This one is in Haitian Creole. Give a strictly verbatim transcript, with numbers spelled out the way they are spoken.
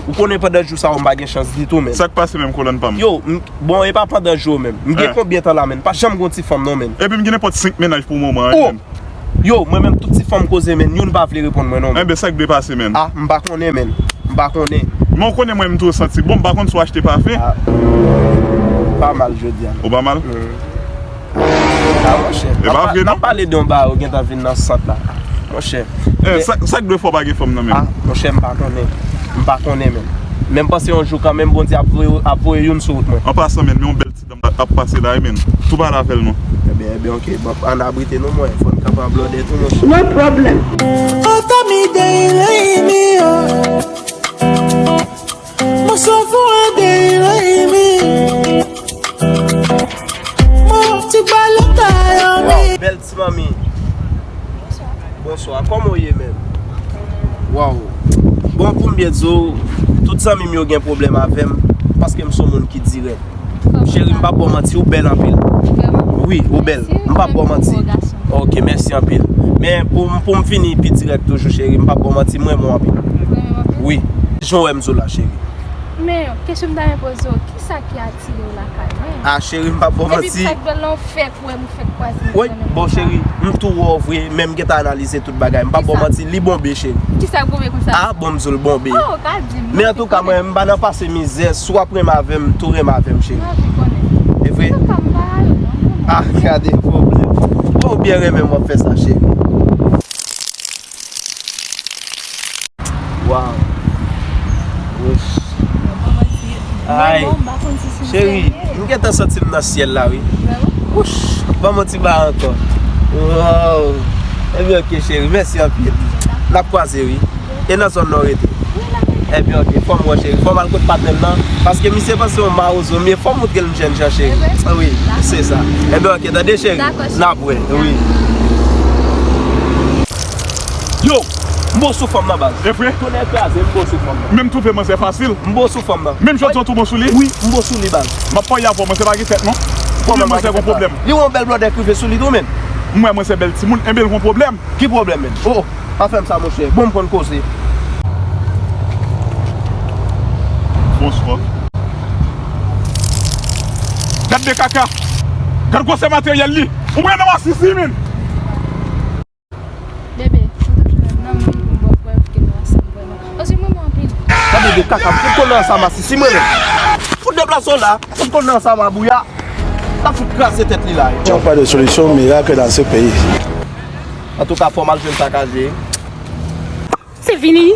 Ou konnen pandan jou sa yo m pa gen chans ditou, menn. Sa k pase menm, kolòn pa m? Yo, m, bon, e pa pandan jou yo menm. M gen konbyen tan la, menn? Pa janm gon ti fanm non, menn. Epi m gen nenpòt senk mennaj pou moman an, menn. Yo, mwen menm, tout ti fanm koze, menn, youn pa vle reponn mwen non, menn. Enben, sa k dwe pase, menn? Ah, m pa konnen, menn. M pa konnen. Men w konnen mwen, m toujou santi bon, m pa konn si w achte pafen. Ah, pa mal jodi a. Ou pa mal? Mm. Ah, monchè. E pa vre, non? N ap pale de yon bagay ou gentan vin nan sant la. Monchè. Eh, sa, sa k dwe fè w pa gen fanm nan menm? Ah, monchè, m pa konnen. M pa konnen, menn. Men m panse yon jou kanmenm, Bondye ap voye, ap voye youn sou wout mwen. An pasan, menn, men yon bèl ti dam ap pase la, wi, menn. Tou pale avè l, non. Ebyen, ebyen, ok. Bon, ann abrite nou, mwen. Fò n kanpe an blòdè tou, monchè. No problem. Hata mi dei lei mi o. Mo so fu a dei lei mi. Mo ti balota yo mi. Wow, bèl ti manmi. Bonswa, kòman w ye, menm? Waw. Bon, pou m byen di w, tout zanmi m yo gen pwoblèm avè m, paske m se yon moun ki dirèk. Cheri, m p ap ba w manti, ou bèl anpil. Vrèman? Wi, ou bèl. Mèsi, m p ap ba w manti. Ok, mèsi anpil. Men pou, pou m fini pi dirèk toujou, cheri, m p ap ba w manti, m renmen w anpil. Ou renmen m anpil? Wi. Jan w wè m sou la, cheri. Men, kesyon m ta renmen poze w, kisa ki atire w lakay mwen? Ah, cheri, m p ap ba w manti. Epi sa k bèl la, w fèk wè m, w fèk kwaze m. Wi, bon, cheri, m tou wè w vre, men m gentan analize tout bagay. M p ap ba w manti, li bonbe, cheri. Kisa k bonbe konsa? Ah, bon, m di w l bonbe. Oh, w ka di m. Men antouka, mwen, m pa nan pase mizè. Si w ap renmen avè m, tou renmen avè m, cheri. M anvi konnen. E vre? Antouka, m pa ale non, non. Ah, gade pwoblèm. Bon, ou byen renmen m w ap fè sa, cheri. Wow. Woch. Ay. Cheri, m gentan santi m nan syèl la, wi. Wouch, ban m yon ti bagay ankò. Wow. Ebyen, ok, cheri, mèsi anpil. N ap kwaze, wi. E nan zòn nan w rete? Ebyen, ok, fò m wè, cheri. Fò m al kot patnè m nan. Paske misye panse yon mawozo m ye. Fò m moutre l m jèn jan, cheri. Wi, se sa. Ebyen, ok, tande, cheri. N ap wè, wi. Yo, m bon sou fanm nan, baz. E vre? Tonnè kraze, m bon sou fanm nan. Men m twouve manzè fasil. M bon sou fanm nan. Menm jodi a w tou bon sou li? Wi, m bon sou li, baz. M ap pale avè w, manzè pa gen tèt, non. Ou di manzè gon pwoblèm. Li yon bèl blòdè k rive sou li tou, menn. M wè manzè bèl timoun, enben l gon pwoblèm. Ki pwoblèm, menn? Oh, oh, pa fè m sa, monchè. Bon, m konn koze. Bonswa. Gad de kaka. Gad gwosè materyèl li. Ou pran nan masisi, menn. Bebe, ou toujou menm nan, mwen pou m ba w prèv ke nou ansanm vrèman. Paske m renmen w anpil. Gade de kaka, m fout konnen ansanm a sisi mwen menm. Fout deplase w la, fout konnen ansanm a bouya. N ap fout kraze tèt li la. Il n'y a pas de solution miracle dans ce pays. Antouka, fò m al jwenn sakaje. Se fini.